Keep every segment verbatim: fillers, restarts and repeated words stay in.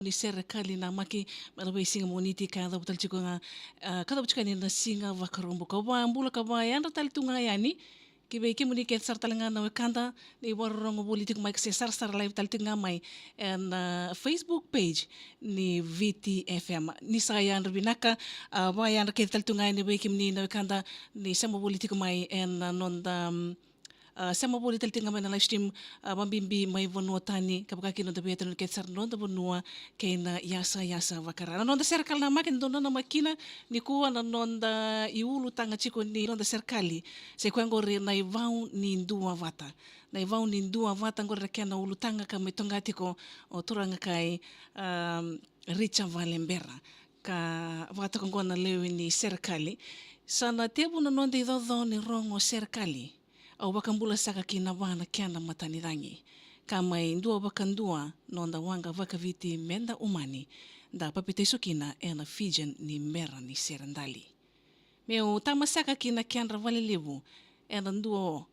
ni serekali namaki mai na veisiga Moniti ka yacova tale tiko ga, ah, ka yacova tiko yani na siga Vakaraubuka. Vakabula ka vakayadra tale tu ga yani ki vei kemuni kece sara tale ga na wekada ni vakarorogo voli tiko mai ka se sarasara live tale tiko ga mai ena, ah, Facebook page ni Viti F M. Ni sa yadra vinaka, ah, vakayadra kece tale tu ga yani vei kemuni na wekada ni sema voli tiko mai ena, ah, noda, mm, ah, sema voli tale tiko ga mai na live stream, ah, vabibi mai vanua tani, ka vaka kina noda veiyautaki kece sara na noda vanua kei na yasayasa vaka-Ra. Na noda serekali namaki, dou nanuma kina nikua na noda iulutaga tiko ni noda serekali, sa i koya oqori na ivau ni duavata. Na ivau ni duavata oqori na kena ulutaga ka mai toqa tiko o turaga kai, ah, Richa Valebera, ka vakatoka oqo na lewe ni serekali. Sa na tevu na noda icoco ni rogo serekali. Au vakabula saka ki na va na kena matanicagi, ka mai dua vakadua noda waqa vakaviti me da umani, da papitaiso kina ena Fijian ni bera ni seredali. Meu tama saka ki na kedra valelevu ena dua o,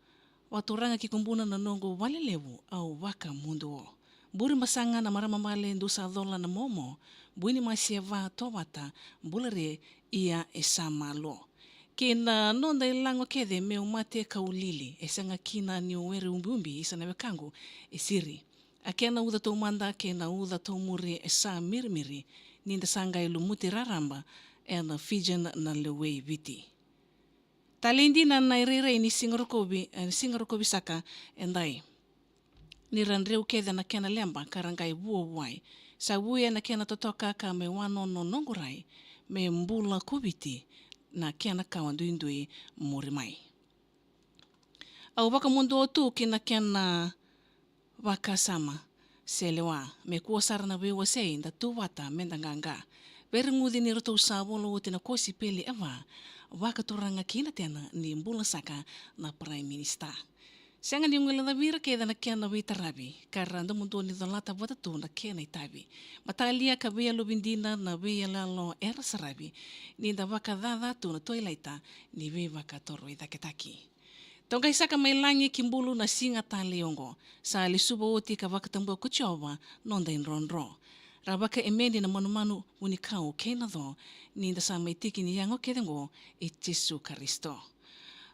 vakaturaga ki Kubuna na noqu valelevu, au vakamuduo. Buri masaga na marama bale, dou sa cola na momo, bui ni masi e va tovata, bula re, ia e sa malo. Kei na noda ilago kece meu mate kau lili, e sega kina niu were ubiubi, isa na wekaqu e siri. A kena uca taumada kei na uca taumuri e sa mirimiri, ni da sa qai lumuti raraba ena Fijian na lewei Viti. Talei dina na irairai ni siga rokovi, e, siga rokovi saka edai. Ni ra dreu kece na kena leba ka ra qai vuavuai. Sa vuya na kena totoka ka me wanono noqu rai, me bula ko Viti na kena kawa duidui muri mai. Au vakamuduo tu ki na kena vakasama se lewa, me kua sara na veiwasei da tu vata me da qaqa. Veireguci ni ratou sa vola oti na kosipeli e va, vakaturaga kina tena ni bula saka na Prime Minister. Sega ni guilecavi ira kece na kena veitaravi, ka ra domodua ni colata vata tu na kena itavi. Matalia ka veiyalovi dina na veiyaloyalo era saravi, ni da vakacaca tu na toilaita ni veivakatorocaketaki. Toqai saka mai lagi ki bulu na siga talei oqo. Sa lesuva oti ka vakatabua ko Jiova noda idrodro. Ra vakaemeni na manumanu, vunikau kei na co, ni da sa mai tiki ni yago kece oqo i Jisu Karisito.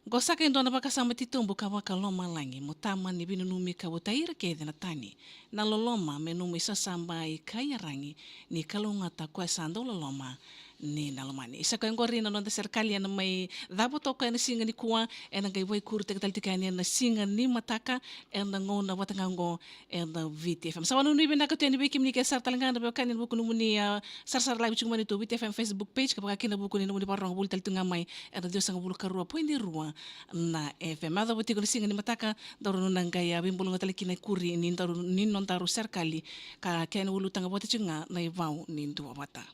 Qo saka e dua na vakasama titobu ka vakalomalagi, mo tama ni veinanumi ka votai ira kece na tani. Na loloma me nomu isasaba i kai yaragi, ni kalougata koya sa dau loloma ni na lomani. Isa koya oqori na noda serekali ena mai cava toka ena siga nikua, ena qai vaikuritaki tale tiko yani ena siga ni mataka, ena gauna vata ga oqo ena Viti F M. Sa vanuinui vinaka tu yani vei kemuni kece sara tale ga na veiwekani ena vuku nomuni, ah, sarasara live tiko mai na noda Viti F M Facebook page, ka vaka kina vuku ni nomuni vakarorogo voli tale tu ga mai ena ciwasagavulu ka rua poidi rua na F M. Yacova tiko na siga ni mataka, daru na qai, ah, veibuluga tale kina ikuri ni daru, ni nodaru serekali, ka kena ulutaga vata tiko ga na ivau ni duavata.